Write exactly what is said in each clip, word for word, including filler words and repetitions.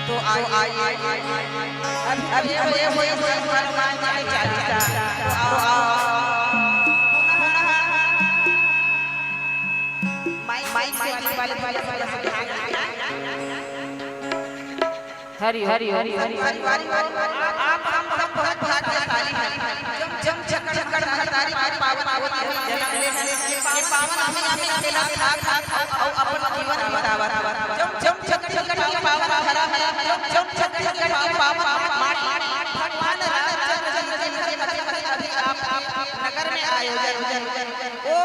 तो आइए, अभी, अभी तो ये हुई, हुई हनुमान जी की चालीसा। तो आओ, आओ, आओ। माइक, माइक, माइक वाले, वाले, वाले, वाले। हरि, हरि, हरि, हरि, हरि। आप हम सब बहुत भाग्यशाली हैं। जब, जब छक्कड़, छक्कड़ महतारी के पावन गोद में जन्म ले, ये पावन अम्मा के खेला था, था, था, और अपन जीवन बितावा था। जब, जब छक्कड़, छक्कड़ के पावन धरा है, जब, जब छक्कड़, छक्कड़ के पावन माटी, भगवान रामचंद्र जी के घर में अभी, अभी आप नगर में आए हो, जब, जब, वो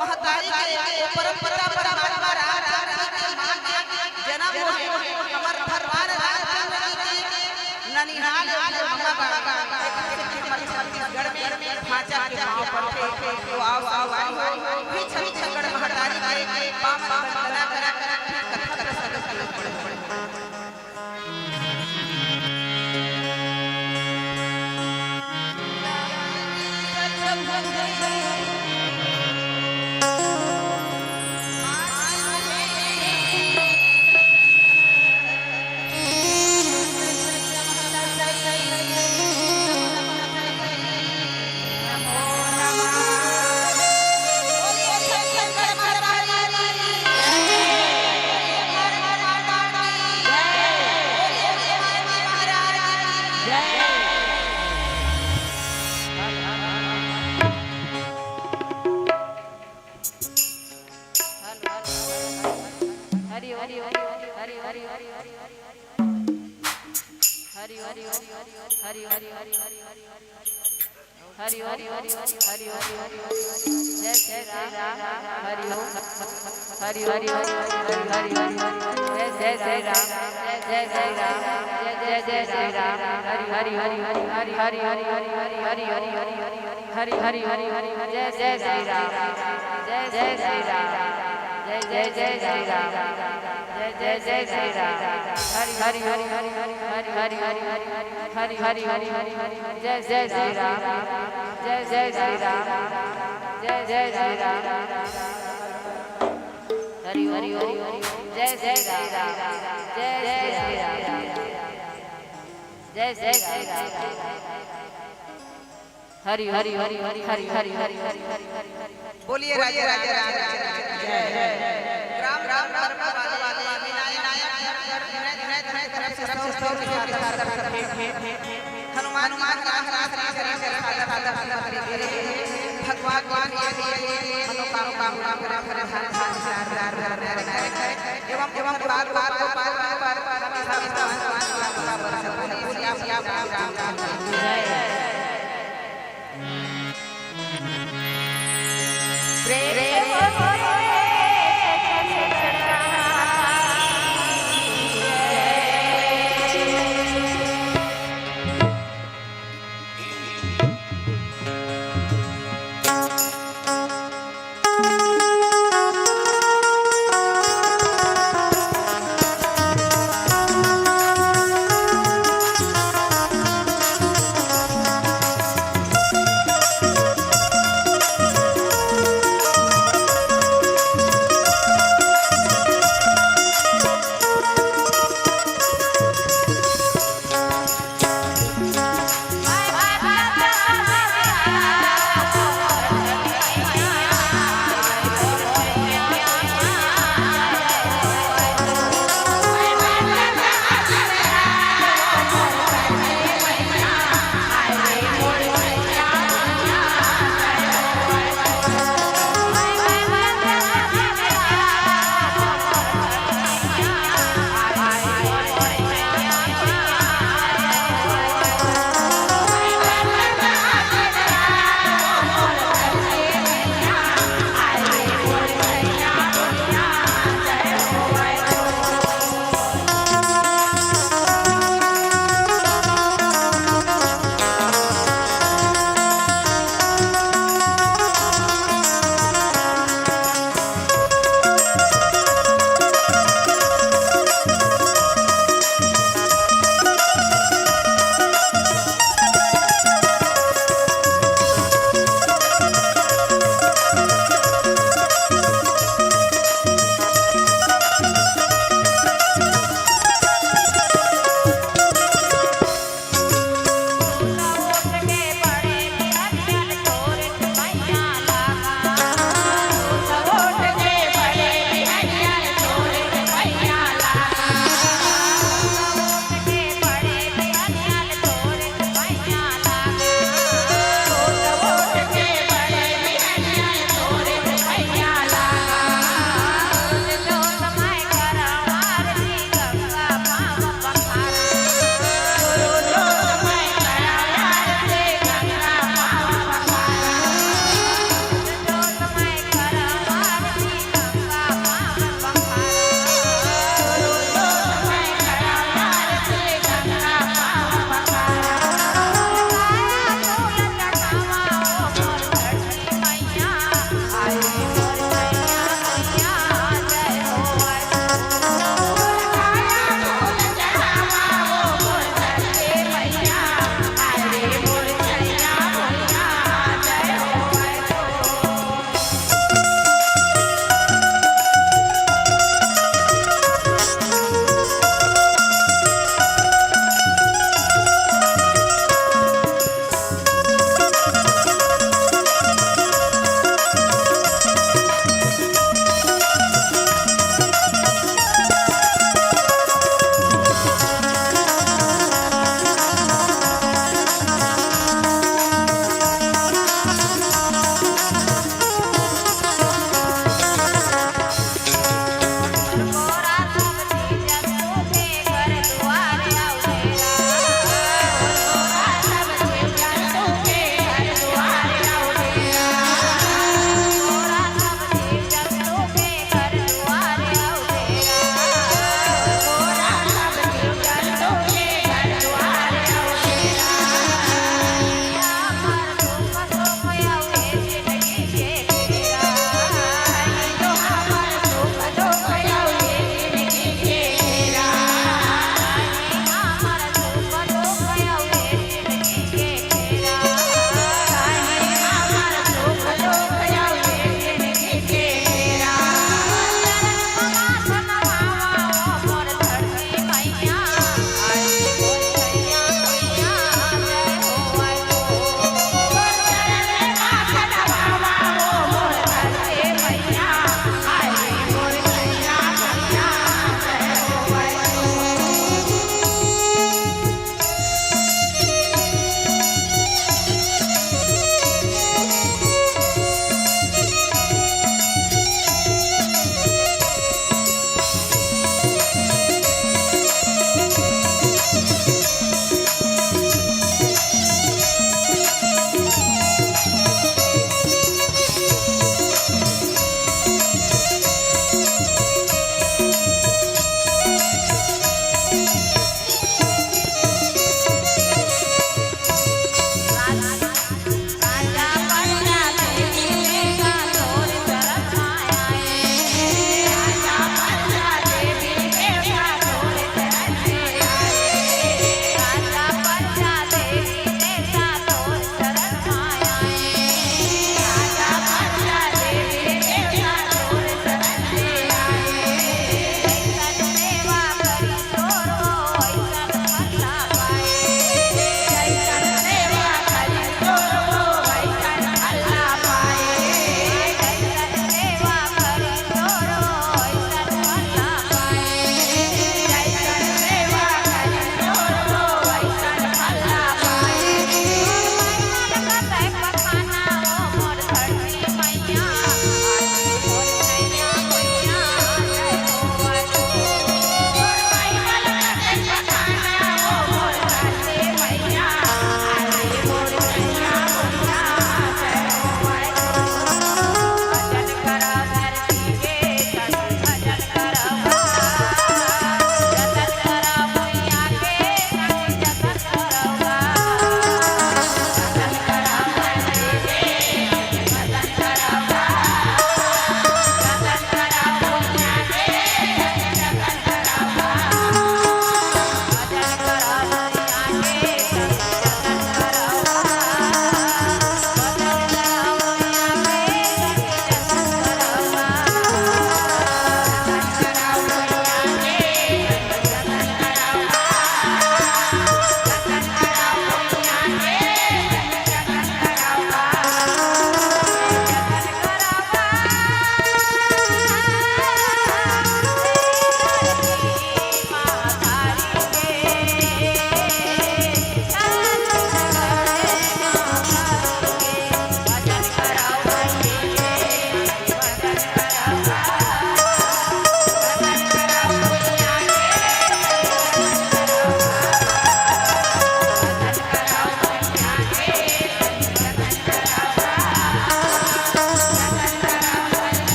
महतारी के परम पिता परमात्मा रामचंद्र जी के माँ के जन्म होए, हमर भगवान रामचंद्र जी के ननिहाल अम्मा का हमर छत्तीसगढ़ में भांचा के पाँव पड़थे। तो आओ संगवारी हो, भी छत्तीसगढ़ महतारी के पावन वंदना करा, करा, कथा प्रसंग सुनो। हरि ओम, हरि ओम, हरि ओम, हरि ओम, हरि ओम। हरि ओम, हरि ओम, हरि ओम, हरि ओम। जय श्री राम, हरि ओम। हरि ओम, हरि ओम, हरि ओम, हरि ओम। जय, जय श्री राम, जय, जय श्री राम, जय, जय, जय श्री राम। हरि, हरि, हरि, हरि, हरि, हरि, हरि, हरि, हरि, हरि, हरि, हरि। हरि, हरि, हरि, हरि, जय, जय श्री राम, जय, जय श्री राम, जय, जय, जय श्री राम, जय, जय, जय श्री राम। हरि, हरि, हरि, हरि, हरि, हरि, हरि, हरि, हरि, हरि, हरि, हरि, हरि, जय, जय श्री राम, जय, जय श्री राम, जय, जय श्री राम। हरि, हरि, हरि, हरि, जय, जय श्री राम, जय, जय श्री राम, जय, जय श्री राम। हरि, हरि, हरि, हरि, हरि, हरि। बोलिए राजे राजे राम राम की जय। ग्राम राम धर्म वाले विनायक विनायक विनायक तरफ से सौ सौ के साथ हनुमान महाराज राम राम राम राम भगवान भगवान मनोकामना पूरा पूरा पूरा धान धान धान धान धान धान एवं एवं बार बार बार बार बार बार हमेशा हमेशा भगवान पूरा पूरा पूरा बोलिए आप आप राम राम राम की जय।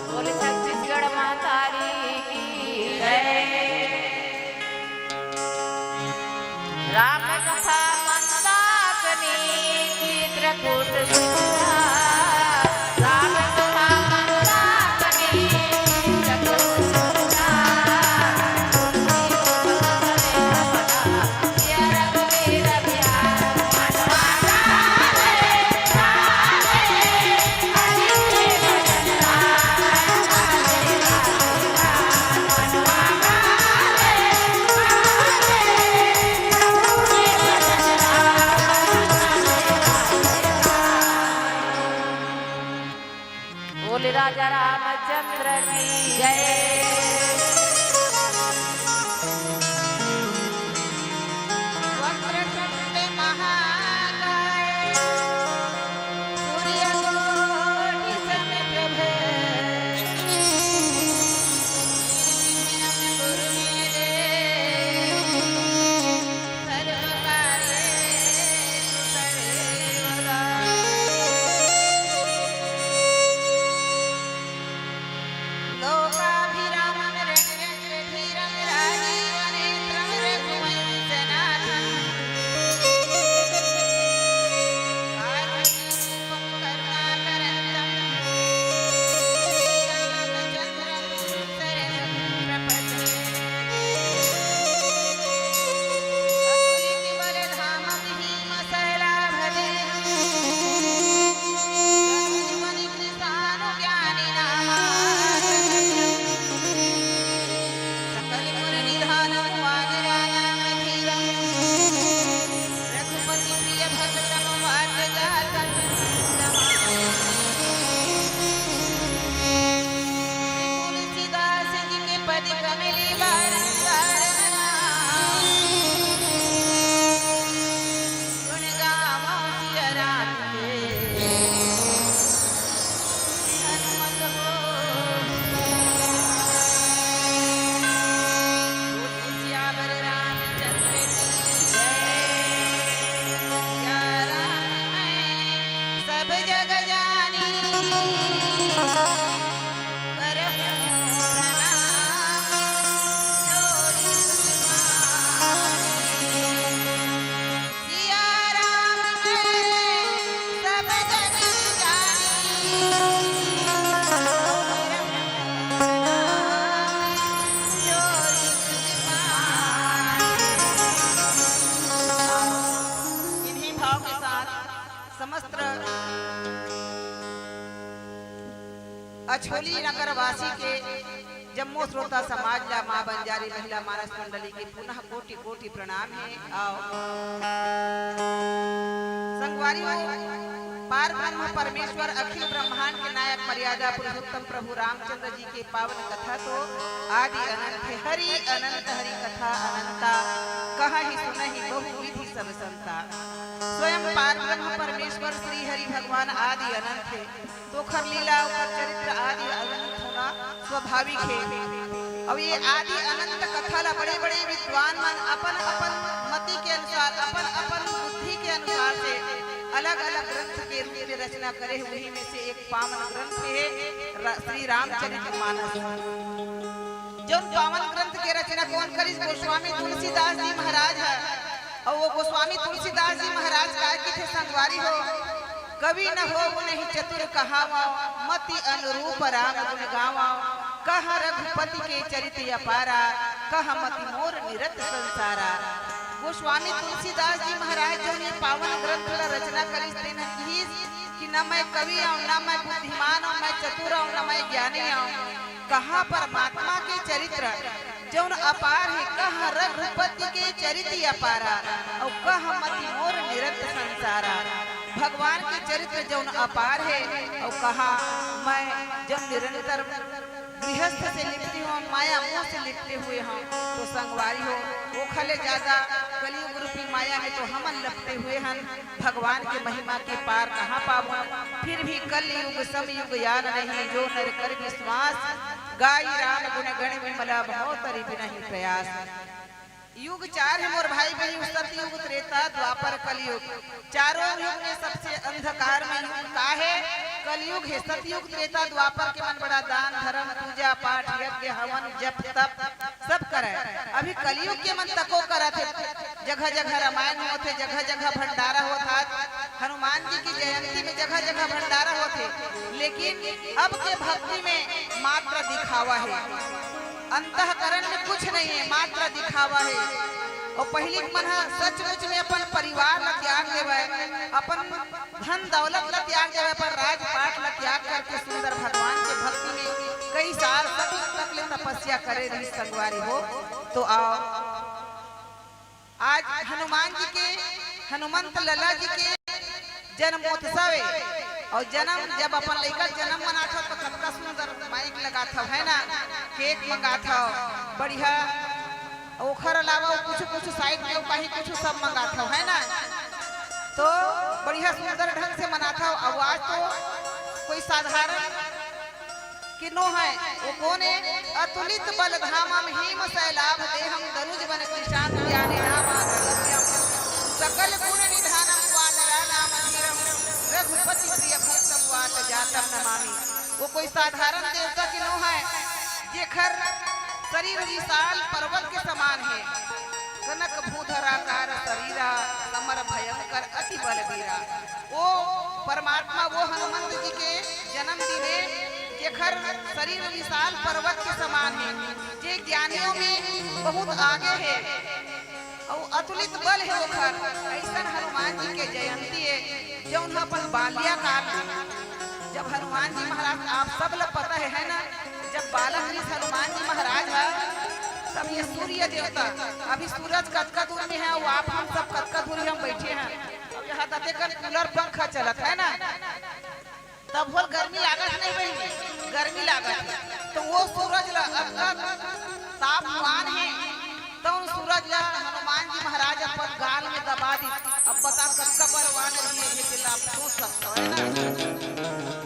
बोले छत्तीसगढ़ महतारी की जय। राम कथा मंदाकिनी चित्रकूट विद्या। राम कथा मंदाकिनी चित्रकूट विद्या। बोले राजा रामचंद्र की जय। वक्रतुंड महाकाय सूर्यकोटि समप्रभ। रघुपति प्रिय भक्तम वात जातम नमामि। तुलसीदास जी के पद कमली बारंबार नमामि। गुण गावो सिया राम के हनुमत हो। बोलिए सियावर रामचंद्र की जय। सिया राम मैं सब जग जानी, करहु प्रणाम जोरि सुजानी। सिया राम मैं सब जग जानी, करहु प्रणाम जोरि सुजानी। इन्हीं भाव के साथ समस्त अछोली नगर वासी के जम्मो श्रोता समाज ला माँ बंजारी महिला मानस मंडली के पुनः कोटि कोटि प्रणाम हे। अउ संगवारी हो, पार ब्रह्म परमेश्वर अखिल ब्रह्मांड के नायक मर्यादा पुरुषोत्तम प्रभु रामचंद्र जी के पावन कथा तो आदि अनंत हे। हरि अनंत हरि कथा अनंता, कहहि सुनहि बहु विधि सब संता। स्वयं पार ब्रह्म परमेश्वर श्री हरि भगवान आदि अनंत हे। तो ओखर लीला, ओखर चरित्र आदि अनंत होना स्वाभाविक हे। अउ ये आदि अनंत कथा ला बड़े-बड़े विद्वान मन अपन-अपन मति के अनुसार, अपन-अपन बुद्धि के अनुसार से अलग-अलग ग्रंथ के रूप में रचना करे हे। उही में से एक पावन ग्रंथ हे र-, श्री रामचरित मानस। जउन पावन ग्रंथ के रचना कोन करिस? गोस्वामी तुलसीदास जी महाराज हे। अउ वो गोस्वामी तुलसीदास जी महाराज काय किथे संगवारी हो, कवि न होवु नहीं चतुर कहावव, मति अनुरूप राम गुण गावव। कह रघुपति के चरित अपारा, कह मति मोर निरत संसारा। गोस्वामी तुलसीदास जी महाराज जउन ये पावन ग्रंथ ला रचना करिस, तेन ह किहिस कि न मैं कवि अव, न मैं बुद्धिमान अव, मैं चतुर अव, न मैं ज्ञानी अव। कहा परमात्मा के चरित्र जउन अपार हे, कहा रघुपति के चरित अपारा, अउ कहा मति मोर निरत संसारा। भगवान के चरित्र जउन अपार हे, अउ कहा मैं जउन निरंतर गृहस्थ से लिपटे हंव, माया मोह से लिपटे हुए हंव, तो संगवारी हो, ओखर ले ज्यादा कलयुग रूप माया में तो हमन लपटे हुए हन, भगवान के महिमा के पार कहाँ पावन। फिर भी कलयुग समयुग यान नहीं, जो नर कर विश्वास। गाई राम गुण गण विमला, भव तरि बिनहि प्रयास। युग चार हे मोर भाई बहिनी, सतयुग, त्रेता, द्वापर, कलयुग। चारों युग में सबसे अंधकार में युग का हे? कलयुग हे। सतयुग, त्रेता, द्वापर के मन बड़ा दान धर्म, पूजा पाठ, यज्ञ हवन, जप तप सब करय। अभी कलयुग के मन तको करत हे, जगह जगह रामायण होत हे, जगह जगह भंडारा होत हे, हनुमान जी की जयंती में जगह जगह भंडारा होत हे, लेकिन अब के भक्ति में मात्र दिखावा हे। अंतःकरण में कुछ नहीं हे, मात्र दिखावा हे। अउ पहिली के मन ह सचमुच में अपन परिवार ला त्याग देवय, अपन धन दौलत ला त्याग देवय, अपन राजपाट ला त्याग करके सुंदर भगवान के भक्ति में कई साल तक, तक ले तपस्या करे रहिस संगवारी हो। तो आओ, आज हनुमान जी के, हनुमंत लला जी के जन्मोत्सव हे। अउ जन्म, जब अपन लइका के जन्म मनाथव तो कतका सुंदर माइक लगाथव, है ना, केक मंगाथव, बढ़िया। ओखर अलावा कुछ कुछ साइड में कहीं कुछ सब मंगाथव, है ना, तो बढ़िया सुंदर ढंग से मनाथव। अउ आज तो कोई साधारण कि नो हे, वो कोन हे? अतुलित बल धामम हेम सैलाभ देहम दनुज बन क्रीशान ज्ञाने नाम आगम्यम सकल गुण निधानम वानरा नाम धीरम रघुपति प्रिय भक्तम वात जातम नमामि। वो कोई साधारण देवता के नो हे, जेखर शरीर विशाल पर्वत के समान हे। कनक भूधराकार शरीरा समर भयंकर अति बलबीरा। वो परमात्मा, वो हनुमंत जी के जन्मदिन हे, जेखर शरीर विशाल पर्वत के समान हे, जे ज्ञानियों में बहुत आगे हे, अउ अतुलित बल हे ओखर। अइसन हनुमान जी के जयंती हे, जउन ह अपन बाल्याकाल में, जब हनुमान जी महाराज, आप सब ल पता हे, है ना, जब बालक रहिस हनुमान जी महाराज ह, तब ये सूर्य देवता, अभी सूरज कतका दूर में हे, अउ आप हम सब कतका दूर हम बैठे हन, अउ यहाँ तते कन कूलर पंखा चलत हे ना, तब होल गर्मी लागत नहीं बहिनी, गर्मी लागत हे। तो वो सूरज ला अतका तापमान हे, तो उन सूरज ला हनुमान जी महाराज अपन गाल में दबा दी। अब बता कतका बलवान रहिए, ये दिल आप सोच सकते हो, है ना?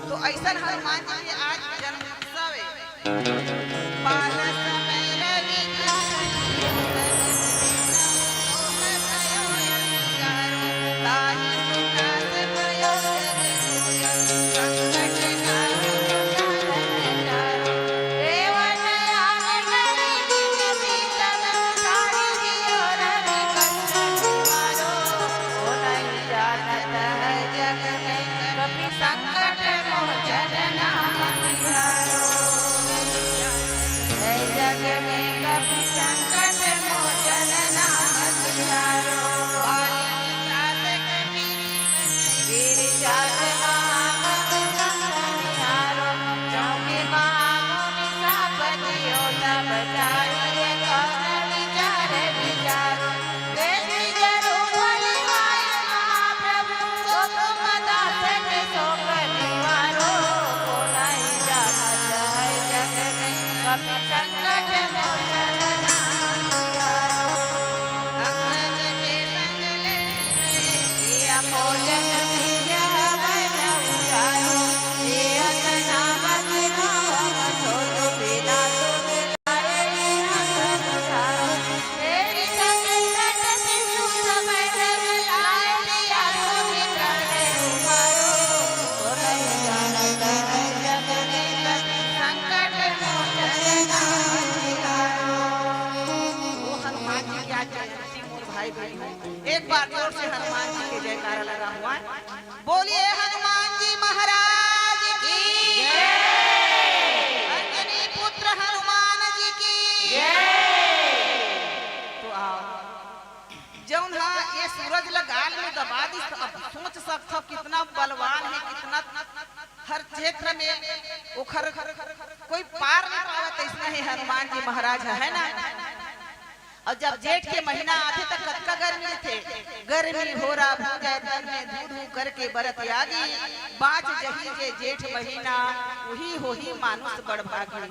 तो अइसन हनुमान जी के आज जन्मोत्सव हे। वो हनुमान जी की आज जयंती मोर भाई बहिनी हो। एक बार जोर से हनुमान जी के जयकारा लगा हुआ है। बोलिए हनुमान जी महाराज की जय। अंजनी पुत्र हनुमान जी की जय। तो आओ, जउन हा ये सूरज ला गाल में दबा दिस, तो अब सोच सकथव कितना बलवान हे, कितना हर क्षेत्र में ओखर कोई पार नहीं पावत, अइसना हे हनुमान जी महाराज ह, है ना? अउ जब जेठ के महीना आथे त कतका गर्मी रहिथे, गर्मी होरा भूंजय तन में धू धू करके बरत आगी, बाँच जही जे जेठ महीना, उही होही मानुष बड़ भागी।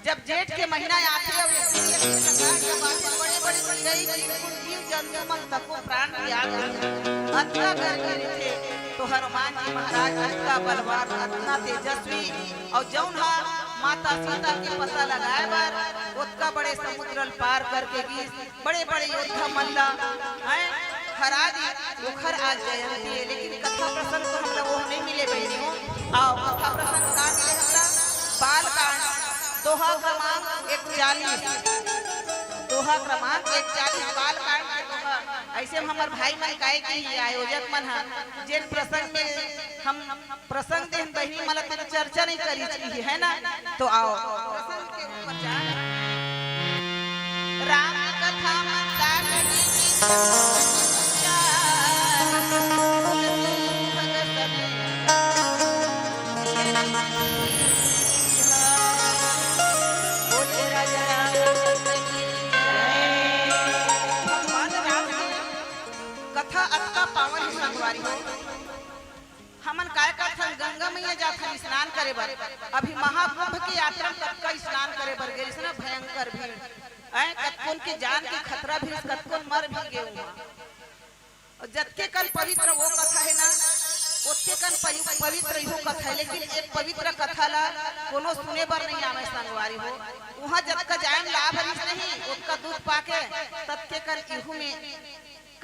जब जेठ के महीना आथे अउ ये सूर्य के प्रकाश जब आथे, बड़े बड़े चिरई चिरकुट जीव जंतु मन तको प्राण त्याग देथे। अतना गर्मी रहिथे, तो हनुमान जी महाराज अतना बलवान, अतना तेजस्वी, अउ जउन ह माता सीता के पता लगाए बर ओतका बड़े समुद्र ल पार करके गिस, बड़े-बड़े योद्धा मन ला, हैं, हरा दी, ओखर आज जयंती हे। लेकिन कथा प्रसंग तो हमला वो नहीं मिले बहिनी हो। अउ कथा प्रसंग का मिले हमला? बालकांड, दोहा क्रमांक इकतालीस, दोहा क्रमांक इकतालीस, बालकांड के दोहा। अइसे में हमर भाई मन काहे कि आयोजक मन ह जेन प्रसंग में हम प्रसंग देहन बहिनी मन ला तेन चर्चा नहीं करी चाहिए, है ना? तो आओ, प्रसंग के ऊपर जान। राम कथा मंदाकिनी की भगवान राम की कथा अतका पावन हे संगवारी हो। हमन काय करथन, गंगा मैया जाथन स्नान करे बर। अभी महाकुंभ के यात्रा में कतका स्नान करे बर गे रिहिस ना, भयंकर भीड़। ऐ कतकोन के जान के खतरा भी, कतकोन मर भी गे उहाँ। अउ जतके कन पवित्र वो कथा हे ना, ओतके कन पयु-, पवित्र इहू कथा हे। लेकिन एक पवित्र कथा ला कोनो सुने बर नहीं आवे संगवारी हो। उहाँ जतका जाए में लाभ रिहिस नहीं, ओतका दुख पाके ततके कन इहू में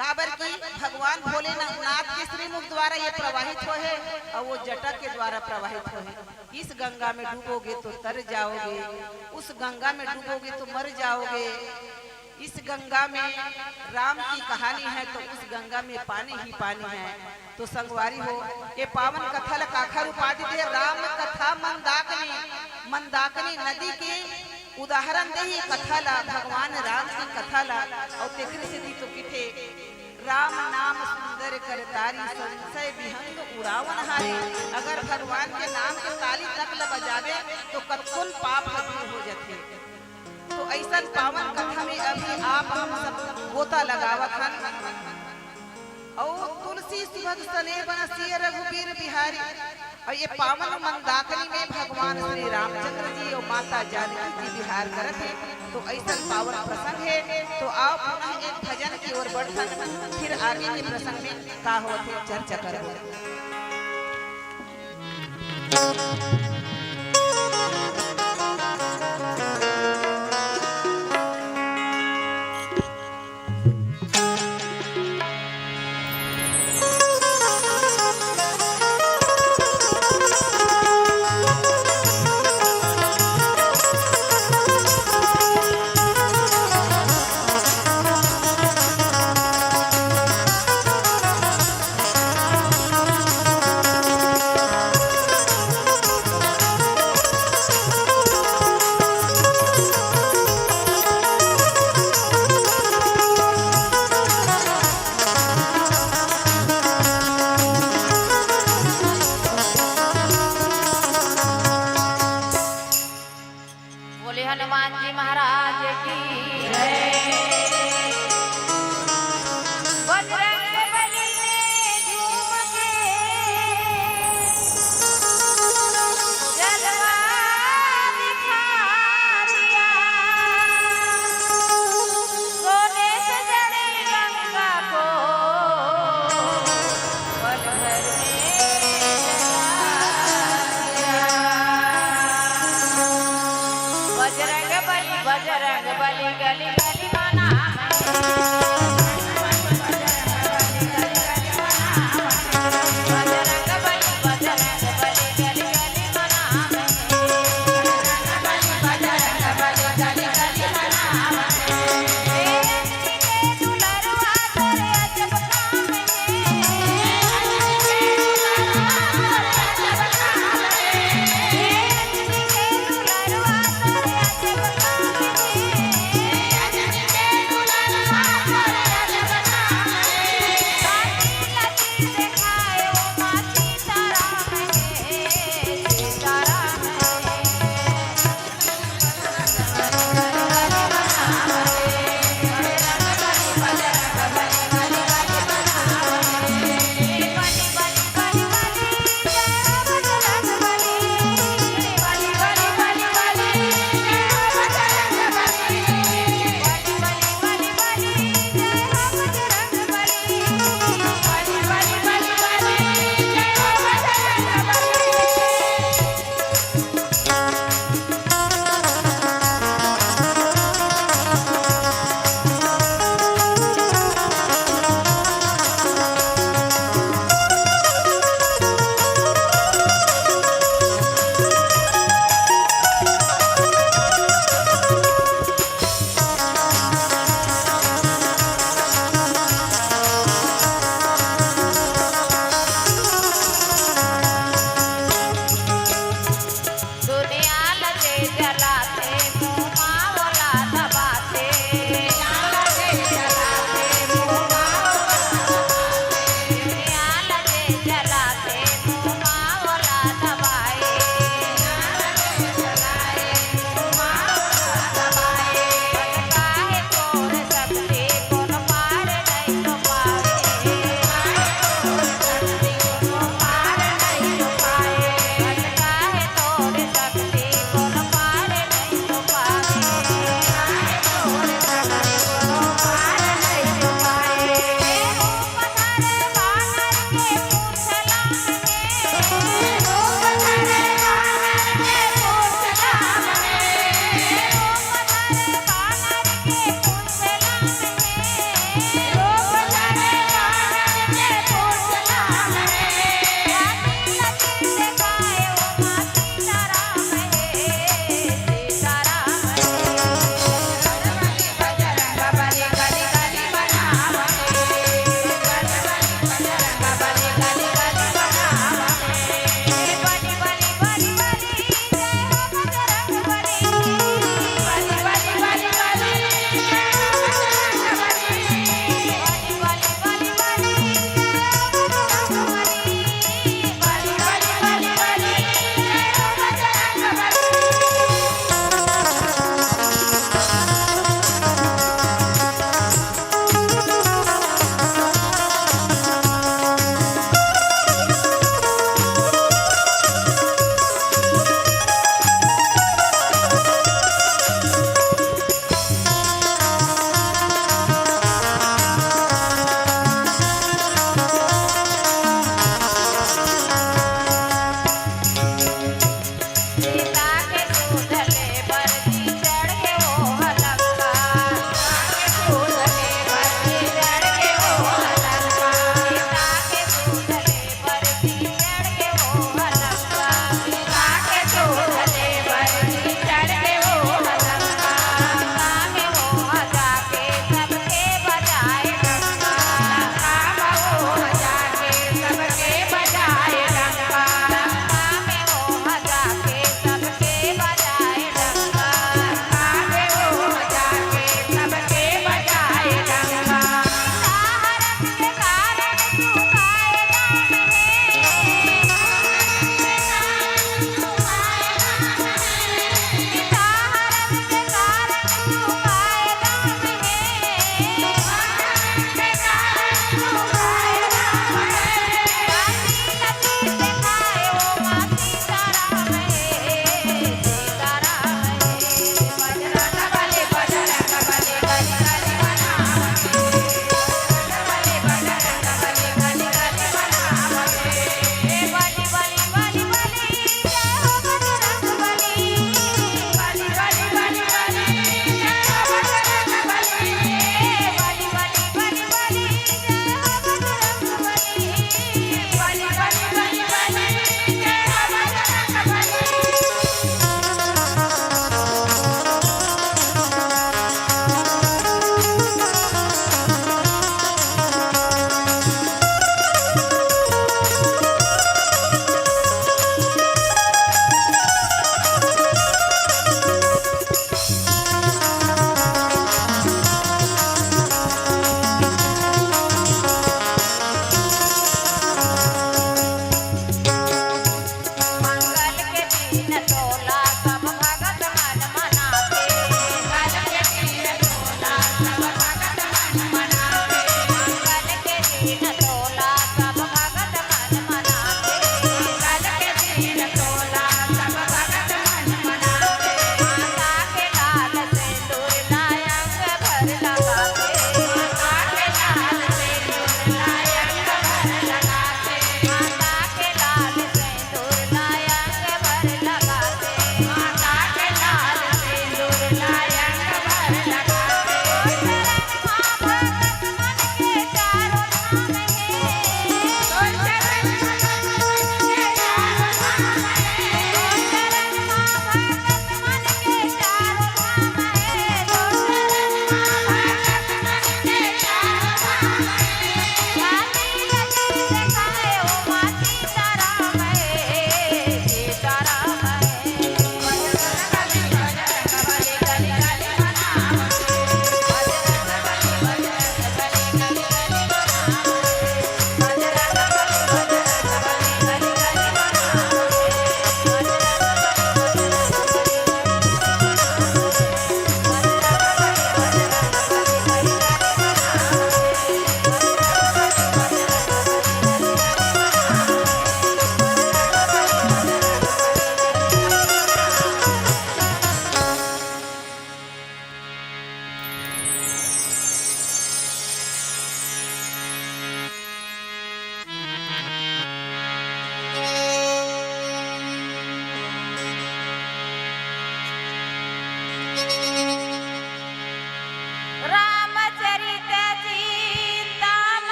काबर कि भगवान भोलेनाथ के श्रीमुख द्वारा ये प्रवाहित होहे अउ वो जटा के द्वारा प्रवाहित होहे। इस गंगा में डूबोगे तो तर जाओगे, उस गंगा में डूबोगे तो मर जाओगे। इस गंगा में राम की कहानी है तो उस गंगा में पानी ही पानी है। तो संगवारी हो, ये पावन कथा ला काखर उपाधि दे, राम कथा मंदाकिनी, मंदाकिनी नदी के उदाहरण देही कथा ला, भगवान राम की कथा ला, अउ तेखरे सेती तो किथे, "राम नाम सुंदर कर तारी, संशय विहंग उड़ावन हारी।" अगर भगवान के नाम के ताली तक ल बजाबे, तो कतकोन पाप ह दूर हो जथे। तो अइसन पावन कथा में अभी आप हम सब गोता लगावत हन। अउ तुलसी सुभग सनेह बन सिय रघुबीर बिहारी। अउ ये पावन मंदाकिनी में भगवान श्री रामचंद्र जी अउ माता जानकी जी विहार करत हे। तो अइसन पावन प्रसंग हे। तो आओ पुनः एक भजन की ओर बढ़थन, फिर आगे के प्रसंग में का होत हे चर्चा करबो।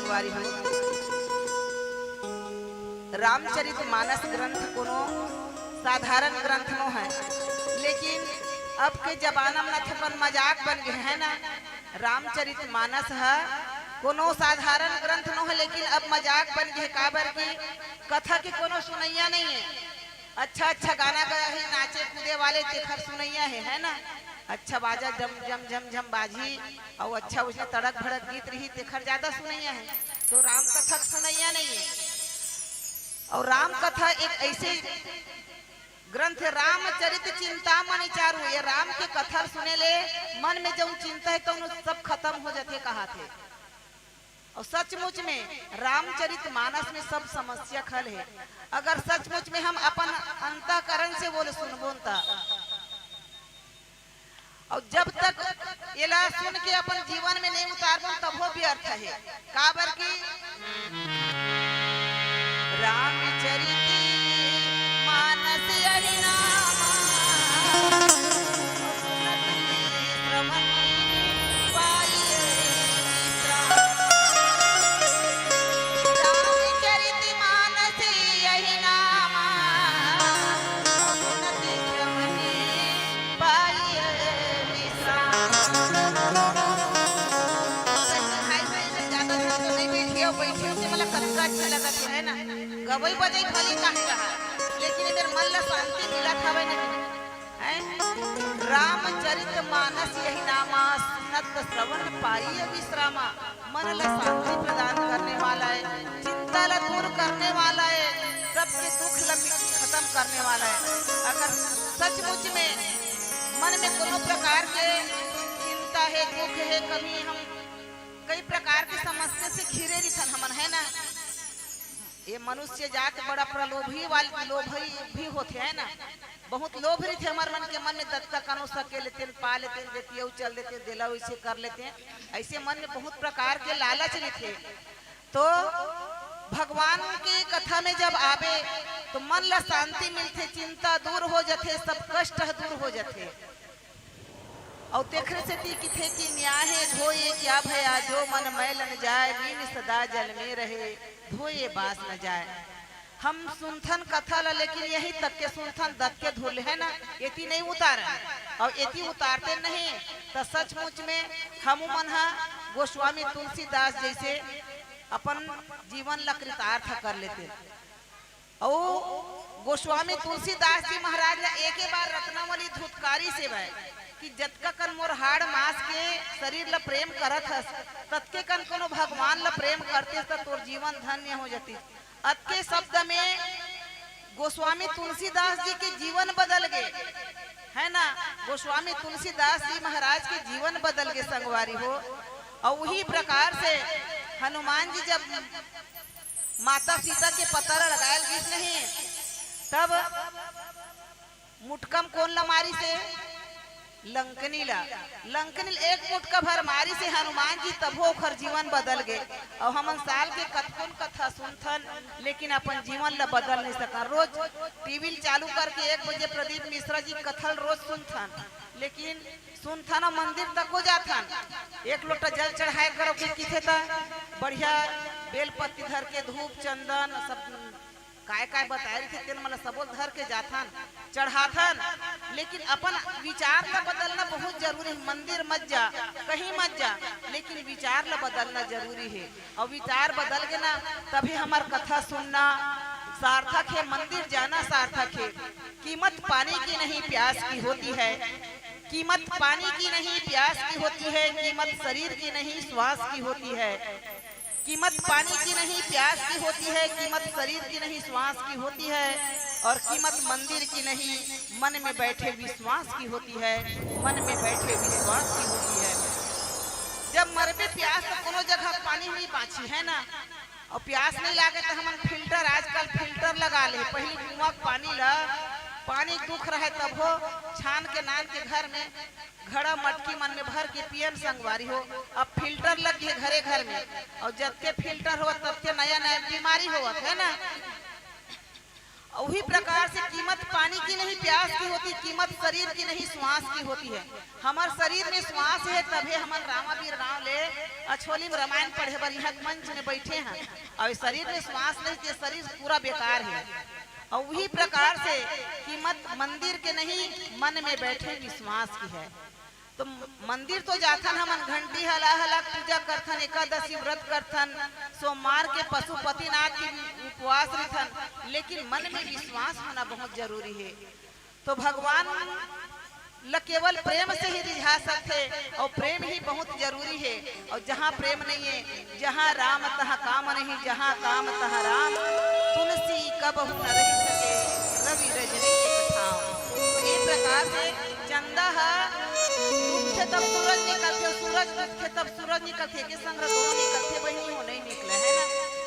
संगवारी हो, रामचरित मानस ग्रंथ कोनो साधारण ग्रंथ नो है, लेकिन अब के जमाना में न थपन मजाक बन गए है ना। रामचरित मानस ह कोनो साधारण ग्रंथ नो है, लेकिन अब मजाक बन गए, काबर की कथा के कोनो सुनैया नहीं है। अच्छा अच्छा गाना गाही, नाचे कूदे वाले, तेखर सुनैया है, है ना। अच्छा बाजा जम जम झम झम बाजी, अउ अच्छा उसने तड़क भड़क गीत रही, तेखर ज्यादा सुनैया है। तो राम कथा के सुनैया नहीं है। अउ राम कथा एक ऐसे ग्रंथ है, रामचरित चिंतामणि चारू, ये राम के कथा सुने ले मन में जउन चिंता है, तो सब खत्म हो जाथे, कहाथे। अउ सचमुच में रामचरित मानस में सब समस्या खल है। अगर सचमुच में हम अपन अंतःकरण से बोले सुनबोन त, अउ जब तक एला सुन के अपन जीवन में नहीं उतारबोन, तभो व्यर्थ है। काबर की रामचरित मानस यही नामा, श्रवण पाइए विश्राम। रामचरित मानस यही नामा, सुनत श्रवण पाइए विश्राम। भाई बहन से ज्यादा दूर तो नहीं बैठी हो, बैठी हो कि मतलब कतका अच्छा लगत है ना। गवई बजई भले काहे रहा, लेकिन एकर मन ला शांति मिलत हवे नहीं। हैं? रामचरित मानस यही नामा, सुनत श्रवण पाइए विश्रामा। मन ला शांति प्रदान करने वाला है, चिंता ला दूर करने वाला है, सबके दुख ला खत्म करने वाला है। अगर सचमुच में मन में कोनो प्रकार के चिंता है, दुख है, कभी हम कई प्रकार की समस्या से घिरे रिथन हमन, है ना। ये मनुष्य जात बड़ा प्रलोभी वाल-, लोभी भी होथे, है ना। बहुत लोभ रहिथे हमर मन के मन में, दतका कनो सके लेतेन, पा लेतेन, देती अउ चल देतेन, देला वैसे कर लेतेन। ऐसे मन में बहुत प्रकार के लालच रहिथे। तो भगवान के कथा में जब आवे तो मन ला शांति मिलथे, चिंता दूर हो जथे, सब कष्ट ह दूर हो जथे। अउ तेखरे सेती किथे कि न्याहे धोए क्या भया, जो मन मैलन जाय, मीन सदा जल में रहे, धोए बास न जाय। हम सुनथन कथा ला, लेकिन यही तक के सुनथन, दत के धुल है ना, एती नहीं उतारन, अउ एती उतारते नहीं, त सचमुच में हमू मन ह गोस्वामी तुलसीदास जैसे अपन जीवन ला कृतार्थ कर लेते। अउ गोस्वामी तुलसीदास जी महाराज ला एके बार रत्नावली धुतकारिस हे कि जतका कन मोर हाड़ मांस के शरीर ला प्रेम करत हस, ततके कन कोनो भगवान ला प्रेम करतेस त तोर जीवन धन्य हो जतिस। अतके शब्द में गोस्वामी तुलसीदास जी के जीवन बदल गे, है ना। गोस्वामी तुलसीदास जी महाराज के जीवन बदल गे, संगवारी हो। अउ उही प्रकार से हनुमान जी जब माता सीता के पता ला लगायल गिस नहीं, तब मुटका म कोन ला मारिस हे? लंकनी ला। लंकनी ला एक मुटका भर मारिस हे हनुमान जी, तभो ओखर जीवन बदल गे। अउ हमन साल के कतकोन कथा सुनथन, लेकिन अपन जीवन ला बदल नहीं सकन। रोज टीवी ल चालू करके एक बजे प्रदीप मिश्रा जी कथा ल रोज सुनथन, लेकिन सुनथन अउ मंदिर तको जाथन, एक लोटा जल चढ़ाए करो के किथे त बढ़िया बेलपत्ती धर के, धूप चंदन सब काय काय बताए रहिथे, तेन मन ला सबो धर के जाथन, चढ़ाथन, लेकिन अपन विचार ला बदलना बहुत जरूरी हे। मंदिर मत जा, कहीं मत जा, लेकिन विचार ला बदलना जरूरी हे। अउ विचार बदल गे ना, तभी हमर कथा सुनना सार्थक हे, मंदिर जाना सार्थक हे। कीमत पानी की नहीं, प्यास की होती है। कीमत पानी की नहीं, प्यास की होती है। कीमत शरीर की नहीं, श्वास की होती है। कीमत पानी की नहीं, प्यास की होती है। कीमत शरीर की नहीं, श्वास की होती है। और कीमत मंदिर की नहीं, मन में बैठे विश्वास की होती है। मन में बैठे विश्वास की होती है। जब मरबे प्यास, तो कोनो जगह पानी नहीं बाँची, है ना। अउ प्यास नहीं लागे त हमन फिल्टर, आजकल फिल्टर लगा ले। पहिली कुआं के पानी ला, पानी दुख रहे तभो छान के नान के घर में घड़ा मटकी मन में भर के पियन, संगवारी हो। अब फिल्टर लग गे घरे घर में, अउ जतके फिल्टर होवत ततके नया नया बीमारी होवत है ना। उही प्रकार से कीमत पानी की नहीं प्यास की होती, कीमत शरीर की नहीं श्वास की होती है। हमर शरीर में श्वास हे तभे हमन रामाबीर गांव ले अछोली में रामायण पढ़े बर इहाँ मंच में बैठे हैं। अउ शरीर में श्वास नहीं ते शरीर पूरा बेकार हे। अउ उही प्रकार से कीमत मंदिर के नहीं, मन में बैठे विश्वास की है। तो मंदिर तो जाथन हमन, घंटी हला हला पूजा करथन, एकादशी व्रत करथन, सोमवार के पशुपतिनाथ की उपवास रहिथन, लेकिन मन में विश्वास होना बहुत जरूरी हे। तो भगवान ल केवल प्रेम से ही रिझा सकथे, अउ प्रेम ही बहुत जरूरी हे। अउ जहाँ प्रेम नहीं हे, जहाँ राम तहाँ काम नहीं, जहाँ काम तहाँ राम, तुलसी कबहु न रहि सके रवि रजनी एक ठाव। तो ये प्रकार से चंदा ह डूबथे तब सूरज निकलथे, सूरज डूबथे तब सूरज निकलथे, के संग दोनों निकलथे, बहिनी हो नहीं निकले, है ना?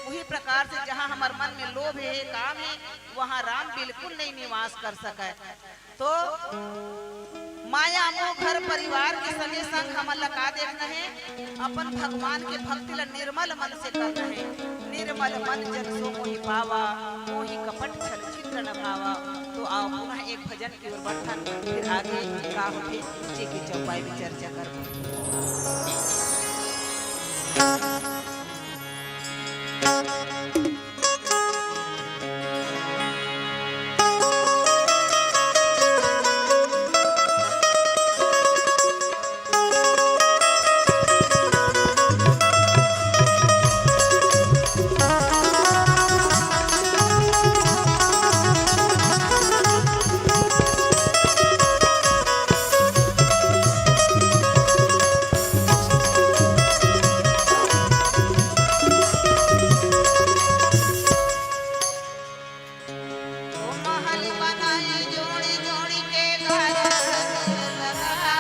वही प्रकार से जहाँ हमर मन में लोभ हे, काम हे, वहाँ राम बिल्कुल नहीं निवास कर सके। तो माया मोह घर परिवार के संगे संग हमन ला का देखना हे, अपन भगवान के भक्ति ला निर्मल मन से करना हे। निर्मल मन जन सो मोहि पावा, मोहि कपट छल छिद्र न भावा। तो आओ पुनः एक भजन की ओर बढ़थन, फिर आगे का होथे, जे के चौपाई में चर्चा करबो। ओ महल बनाए जोड़ी जोड़ी के घर लगा।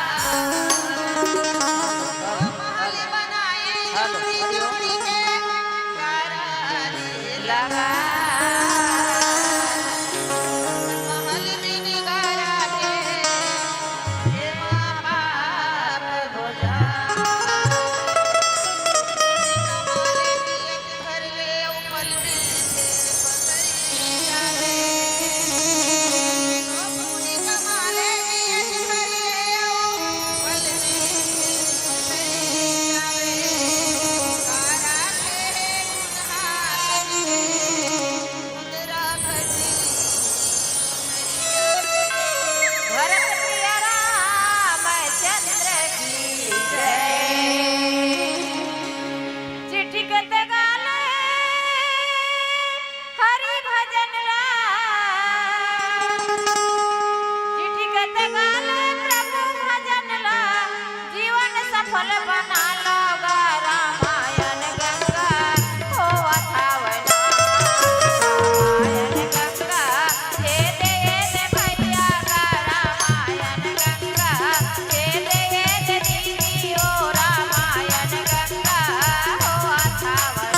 ओ महल बनाए जोड़ी जोड़ी के घर लगा। महल बिन घर के एमा पाप हो जा। भरत प्रिय रामचंद्र की जय। चिटिकत गाले हरि भजन ला, चिटिकत गाले प्रभु भजन ला, जीवन सफल बना लो गा रामायण गंगा होवत हवय ना। रामायण गंगा हे दे, हे दे भैया गा रामायण गंगा, हे दे, हे दे दीदी ओ रामायण गंगा होवत हवय ना।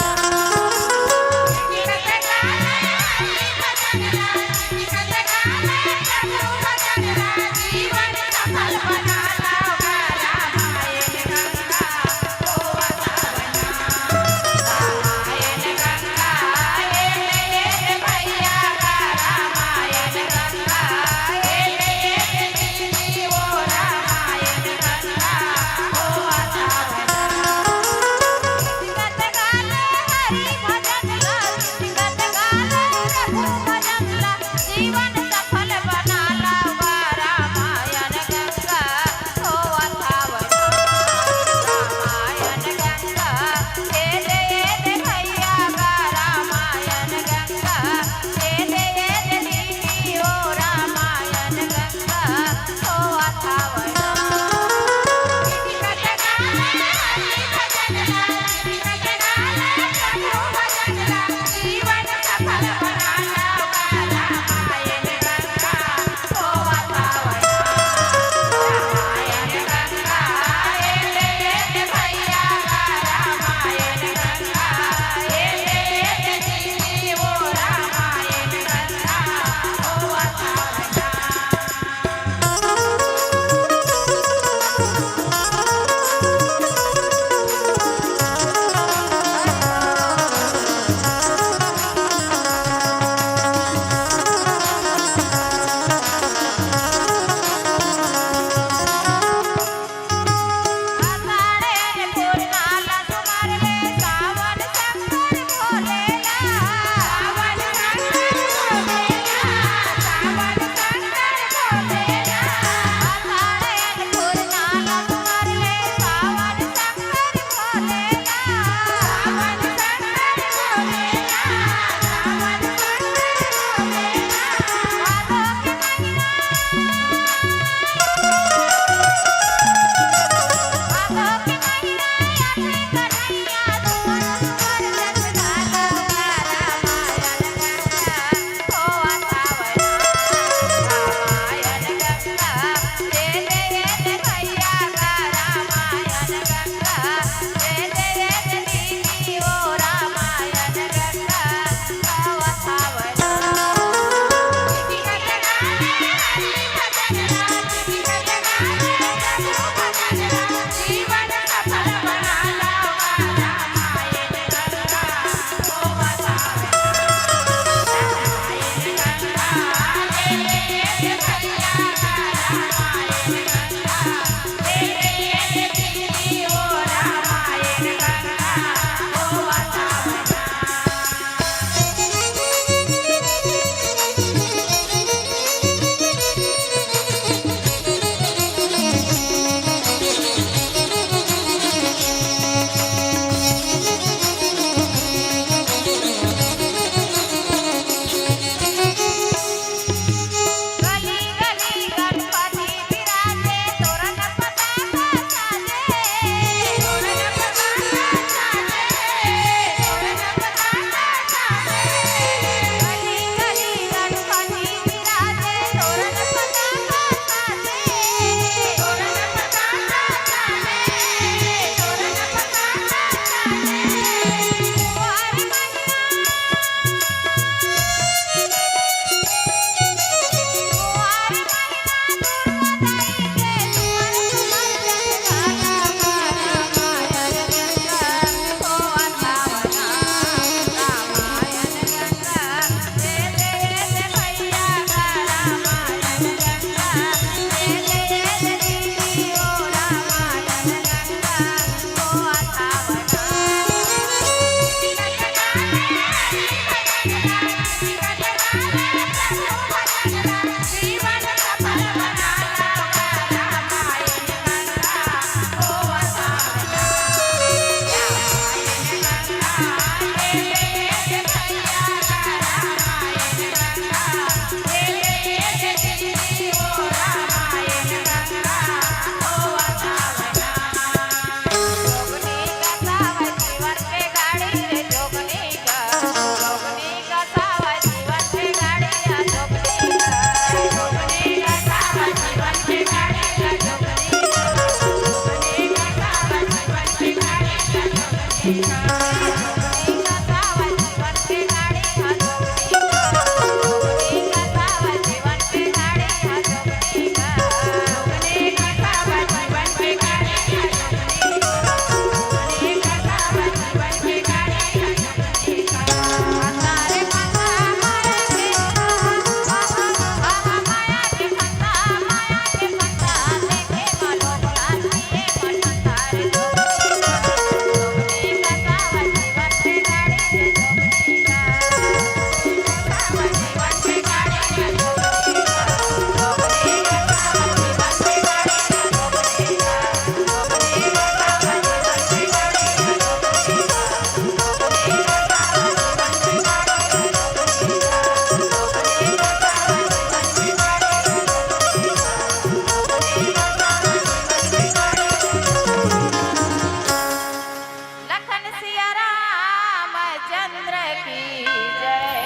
चंद्र की जय।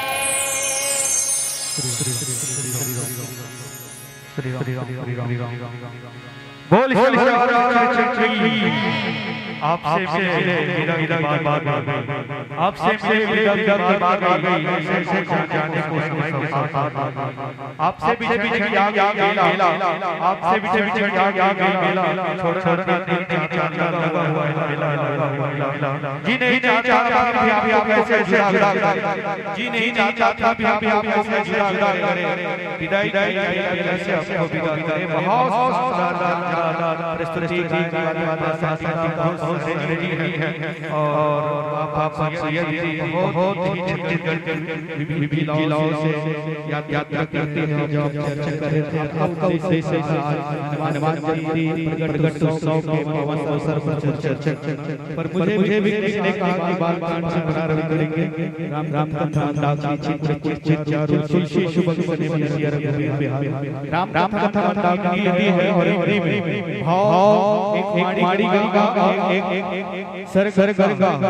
श्री राम, श्री राम, श्री राम। बोल, बोल, श्री राम, राम, राम, राम, राम। आपसे मिले विदा की बात आ गई। आपसे मिले विदा की बात आ गई। ऐसे, ऐसे जाने को समय के साथ, साथ, साथ। आपसे बिछड़, बिछड़ के आ गया मेला, आपसे बिछड़, बिछड़ के आ गया मेला, छोड़, छोड़ना दिल नहीं चाहता, लगा हुआ है मेला, लगा हुआ है मेला। जी नहीं चाहता, फिर भी आपको कैसे जुदा, जुदा करे? जी नहीं चाहता, फिर भी आपको कैसे जुदा, जुदा करे? विदाई, विदाई, विदाई, विदाई से आपको विदा करे। बहुत शानदार, शानदार प्रस्तुति की, बात, बात, बहुत सारे हैं। और आप, आप सब सैयद जी बहुत ही छत्तीसगढ़ के विभिन्न जिलों से यात-, यात्रा करते हैं, जो आप चर्चा कर रहे थे। आपका उद्देश्य था आज हनुमान जयंती प्रगट उत्सव के पावन अवसर पर चर्चा। पर मुझे भी किसी ने कहा कि बालकांड से प्रारंभ करेंगे। राम, राम कथा, मंदाकिनी, चित्रकूट, चित्रचारू, तुलसी, शुभंकरनी, मलेशिया, रघुवीर, बिहार। राम, राम कथा मंदाकिनी नदी है और हिंदी में भाव एक, एक माड़ी गंगा और एक, एक, एक सरग, सरग गंगा।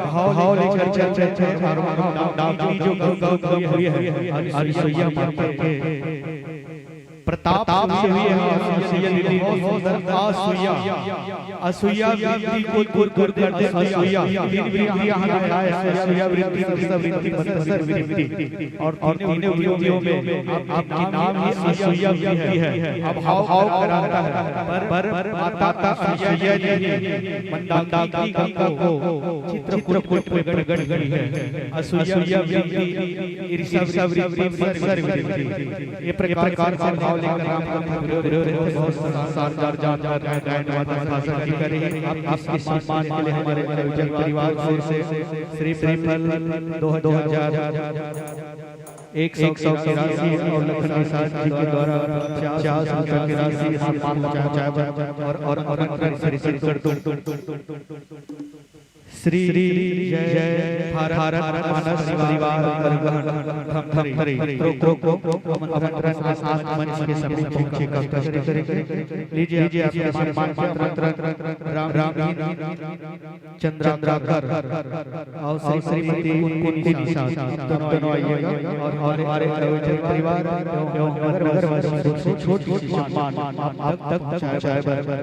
भाव ले चल, चल, चल, चल, चारों मंदाकिनी जो गंगा उद्भव हुई है, और, और सोइया माता के प्रताप से हुई है। और सोइया नदी बहुत सुंदर। असूया, असूया वृत्ति को दूर कर दे। असूया, तीन वृत्ति यहाँ दिखाए हैं। असूया वृत्ति, ईर्ष्या वृत्ति, मत्सर वृत्ति। और तीनों वृत्तियों में आपके नाम ही असूया वृत्ति है। अब हाव, हाव कराता है, पर, पर माता असूया ने मंदाकिनी गंगा को चित्रकूट में प्रगट की है। असूया वृत्ति, ईर्ष्या वृत्ति, मत्सर वृत्ति। ये प्रकार से भाव लेकर राम कथा पूरे होते हैं। बहुत शानदार, जानदार गायन वादन भाषण भी करे हैं। आप, आपके सम्मान के लिए हमारे आयोजक परिवार की ओर से श्री फल दो हजार एक सौ की राशि और लखन निषाद जी के द्वारा पचास रुपये की राशि सम्मान पहुंचाया जाएगा। और, और आमंत्रण श्री, श्री कर दो। श्री जय भारत मानस परिवार करगहन धमतरी प्रो, प्रो को आमंत्रण के साथ मंच के समीप पहुंचे का कष्ट करेंगे। लीजिए, आपके सम्मान पत्र राम, राम चंद्राकर और श्री, श्रीमती कुंती निषाद दोनों आइएगा। और हमारे आयोजक परिवार एवं नगरवासियों से छोटी सी सम्मान आप तक पहुंचाया जाएगा।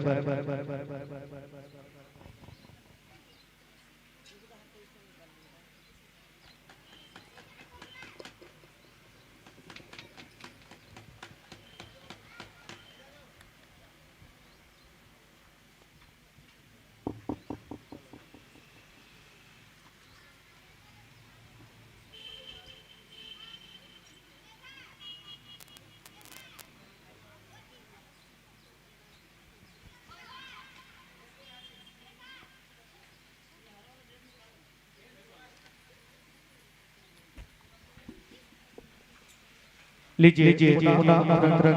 लीजिए, लीजिए, पुनः आमंत्रण।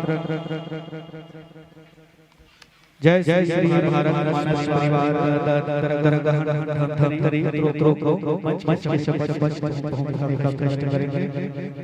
जय, जय श्री भारत मानस परिवार, the-, the-, the-, the-, Dhamtari Prof, Prof को मंच के समीप पहुंचाने का कष्ट करेंगे।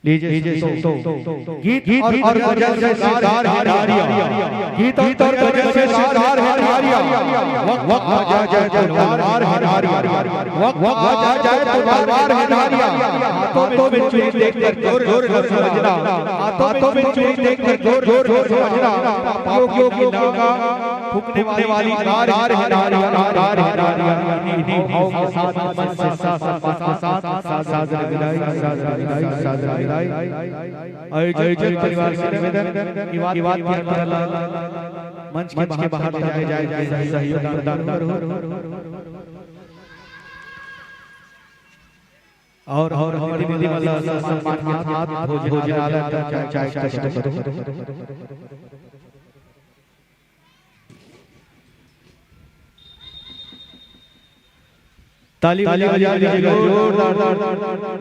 लीजिए, लीजिए, सुन, सुन, सुन। गीत और, और गजल से गार है नारिया। गीत और गजल से गार है नारिया। वक्त, वक्त आ जाए तो बार है नारिया। वक्त, वक्त आ जाए तो बार है नारिया। हाथों में चूड़ी देखकर जोर, जोर से समझना। हाथों में चूड़ी देखकर जोर, जोर से समझना। पापियों की नागा फूकने वाली कार है, कार है, कार है, कार है, कार है। इन्हीं भाव के साथ, मन से साथ, साथ, साथ, साथ, साथ, साथ, साथ, साथ, साथ, आयोजक परिवार से निवेदन, विवाद, विवाद के अंदर ला, मंच के बाहर, बाहर ले जाए, जाए, जाए, सहयोग दान करो। और, और हमारी दीदी वाला सम्मान के साथ भोजनालय तक चाय, चाय, चाय, चाय करो। ताली, ताली बजा दीजिएगा, जोरदार।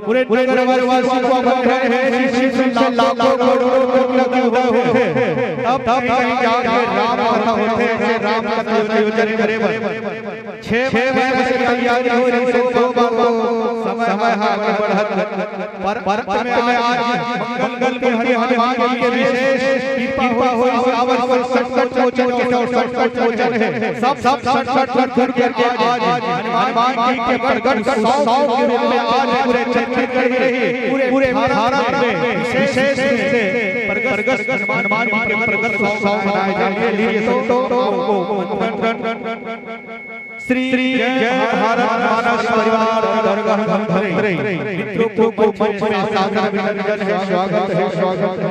पूरे, पूरे नगरवासियों को बधाई है, इस से लाखों करोड़ों रुपये लगे हुए हैं। तब, तब कहीं जाके राम कथा होते हैं, राम कथा आयोजन करे बर। छह महीने से तैयारी हो रही है, दो बार को समय आगे बढ़त। पर अंत में आज मंगल के हरि हनुमान जी के विशेष कृपा हो, इस आवश्यक संकट मोचन के और संकट मोचन है। सब, सब संकट दूर करके आज हनुमान जी के प्रकट उत्सव के रूप में आज पूरे छत्तीसगढ़ में नहीं, पूरे, पूरे भारत में विशेष रूप से प्रकट हनुमान जी के प्रकट उत्सव मनाए जाएंगे। लीजिए संतों को श्री जय भारत मानस परिवार दरगाह धमतरी मित्रों को मंच में सादर अभिनंदन है, स्वागत है, स्वागत है।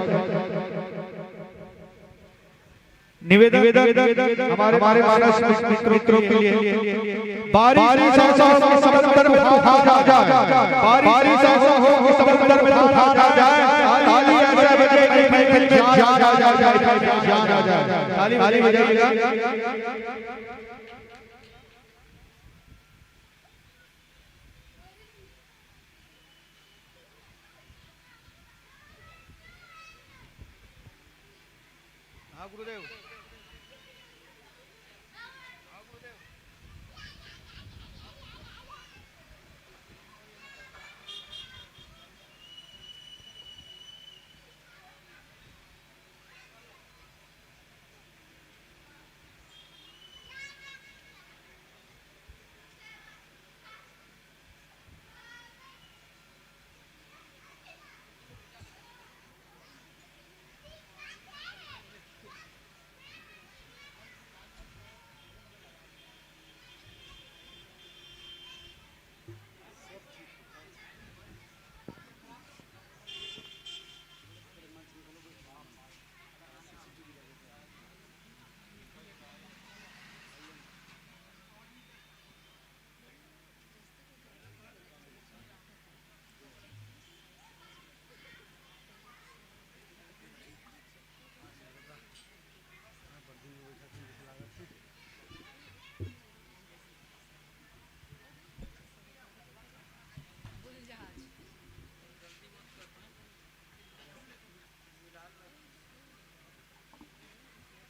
निवेदन, निवेदन हमारे, हमारे मानस मित्रों के लिए, बारिश ऐसा हो कि समंदर में तूफान आ जाए, बारिश ऐसा हो कि समंदर में तूफान आ जाए, ताली ऐसे बजे कि फिल्म में जान आ जाए, जान आ जाए, ताली बजाइएगा। हाँ गुरुदेव।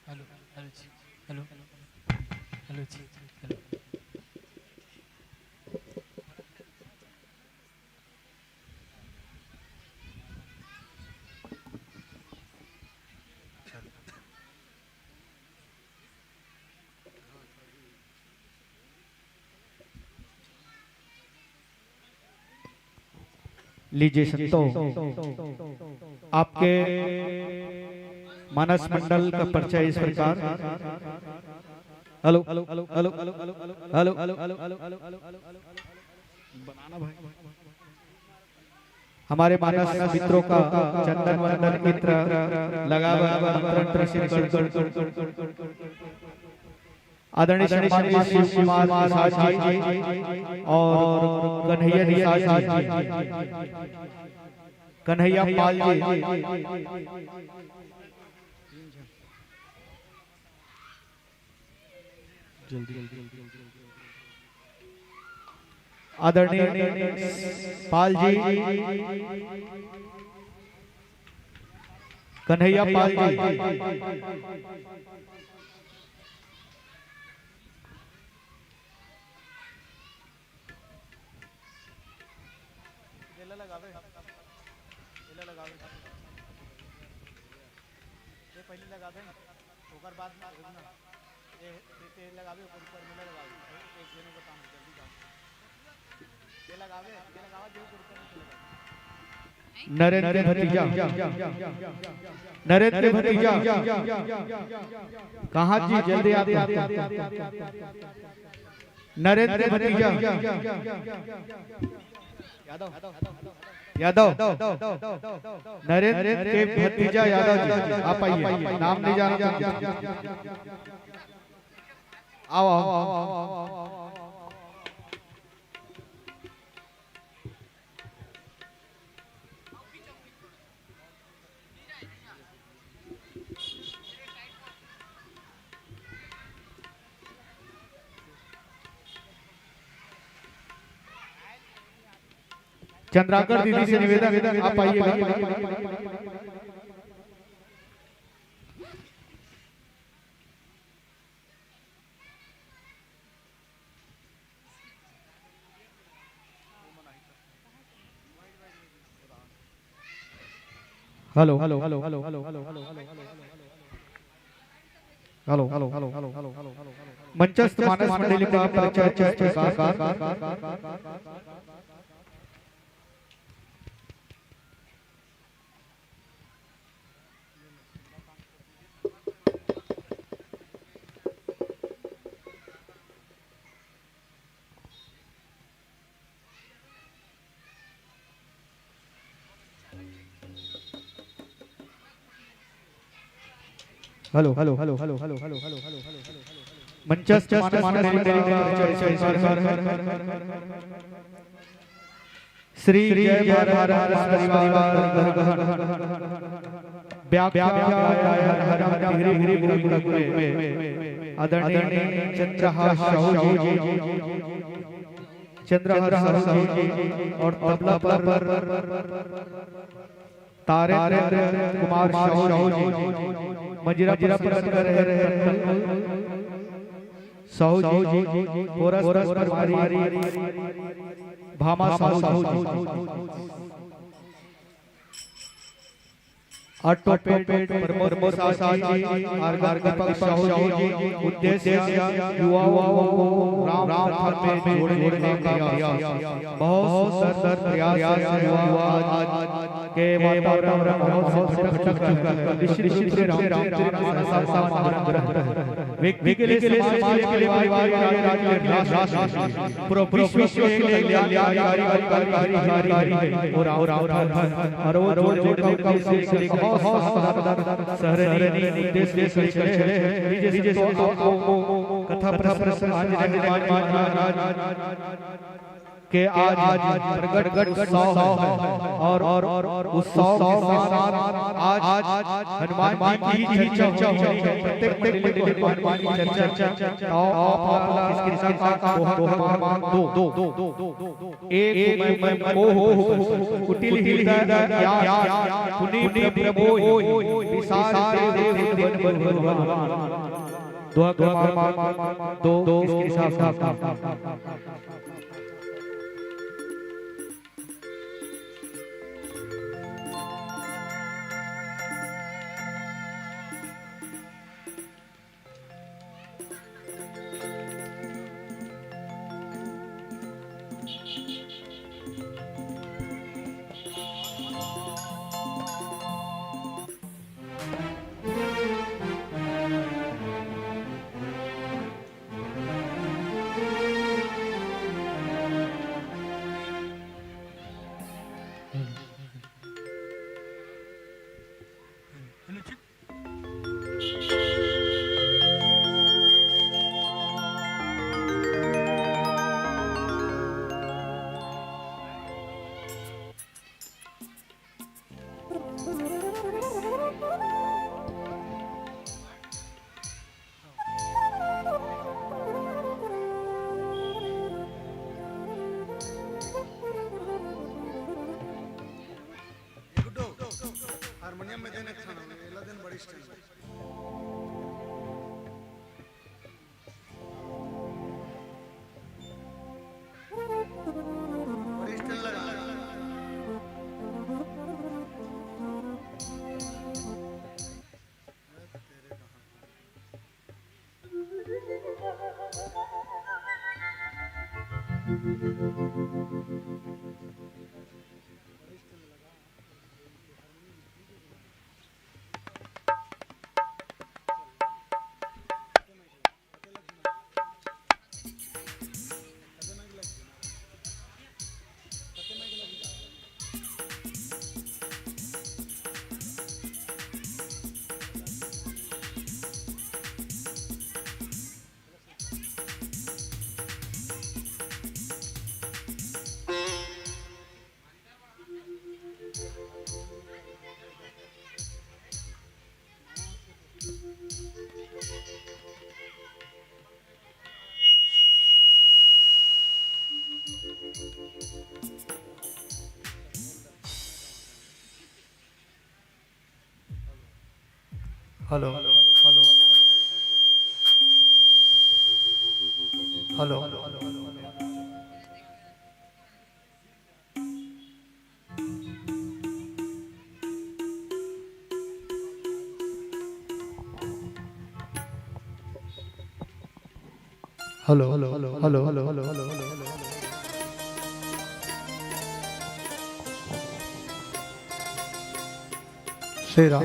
हेलो, हेलो जी, हेलो, हेलो जी, हेलो। लीजिए संतों, आपके मानस मंडल का परिचय इस प्रकार। Hello, hello, hello, hello, hello, hello, hello, hello, hello, hello, hello, hello, hello. हमारे मानस मित्रों का चंदन वंदन इत्र लगावा, मंत्रण प्रेषित कर, कर, कर, कर, कर, कर। आदरणीय सम्मानित शिव कुमार निषाद जी और कन्हैया निषाद जी, कन्हैया पाल जी, जल्दी। आदरणीय पाल जी, कन्हैया पाल जी। एला लगावे, एला लगावे। ये पहले लगा दे ना, ओकर बाद में रुक ना। ये, ये, ये लगावे, ओकर ऊपर में लगावे। एक जने को काम, जल्दी काम। ये लगावे, ये लगावा, जो ऊपर ऊपर में लगावे। नरेंद्र के भतीजा, नरेंद्र के भतीजा, कहाँ जी, जल्दी आप। नरेंद्र के भतीजा यादव, यादव, नरेंद्र के भतीजा यादव जी, आप आइए, नाम नहीं जाना था। आओ, आओ। चंद्राकर दीदी से निवेदन, आप आइए भाई। Hello, hello, hello, hello, hello, hello, hello, hello, hello, hello, hello, hello, hello, hello, hello, hello, hello, hello. मंचस्थ मानस मंडली का परिचय इस प्रकार। Hello, hello, hello, hello, hello, hello, hello, hello, hello, hello. मंचस्थ मानस मंडली का परिचय इस प्रकार। श्री जय भारत परिवार, व्याख्या गायन हरि हरि गुरु तत्व में आदरणीय चंद्रहार साहू जी, चंद्रहार साहू जी और तबला पर तारेंद्र कुमार साहू जी, मंजीरा पर रहे साहू जी, कोरस पर भामा साहू जी। ऑटोपेड प्रमोद प्रसाद जी, आर दीपक साहू जी, उद्देश्य युवाओं को राम कथा में जोड़ने का प्रयास। बहुत सुंदर प्रयास है युवा आज के वातावरण बहुत से भटक चुका है। निश्चित रूप से रामचरित ऐसा महान ग्रंथ है। व्यक्ति के लिए, समाज के लिए, परिवार के लिए, राष्ट्र के लिए, पूरा विश्व के लिए कल्याणकारी, कल्याणकारी है। और, और, और, और वो जोड़, जोड़, जोड़, जोड़, जोड़, सहरनी उद्देश्य से चले हैं। नीचे से तो आपको कथा प्रसंग आज रहने वाली महाराज के आज, आज प्रगट उत्सव है और, और, और उत्सव के साथ आज, आज हनुमान जी की चर्चा होनी है। प्रत्येक मंडली को हनुमान जी की चर्चा। आओ, आप, आप इसके साथ दोहा, दोहा मान दो। एक मैं, मैं, ओ हो, हो, हो, कुटिल हृदय या, या, पुनि प्रभु मोहि, विशाल देह धरि बन बन भगवान। दोहा क्रमांक दो, दो, इसके साथ, साथ, साथ। हारमोनियम में देने खाना, एला देन बड़ी style. Hello, hello, hello. Hello, hello, hello, hello, hello. Shri Ram.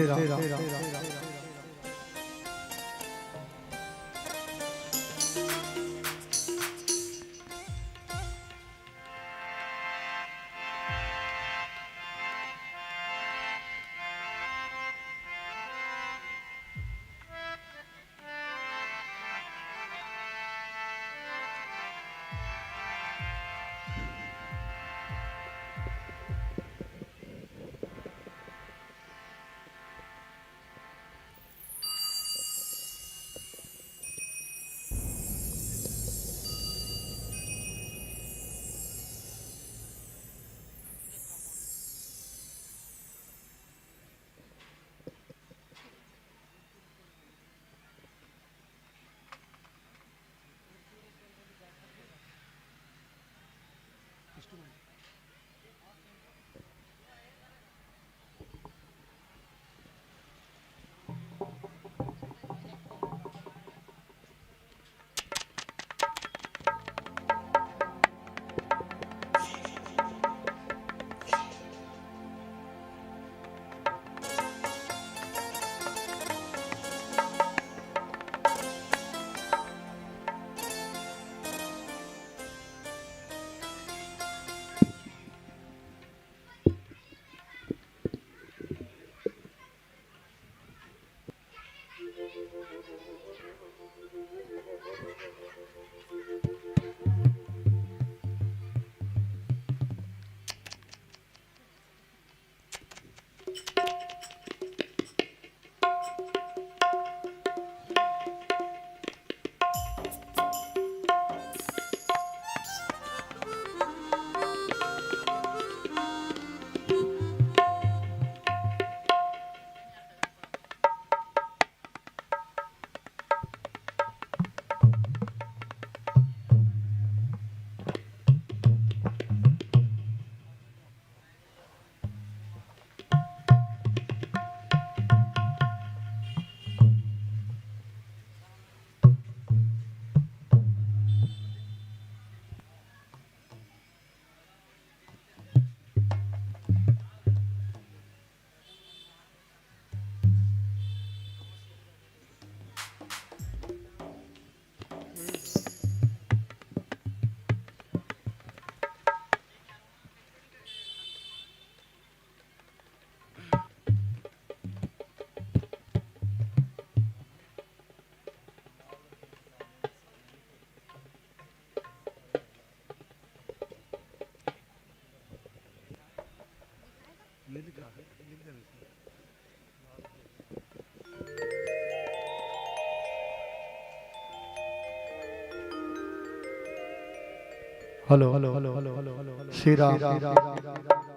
Hello, hello, hello, hello, hello, hello. Shri Ram.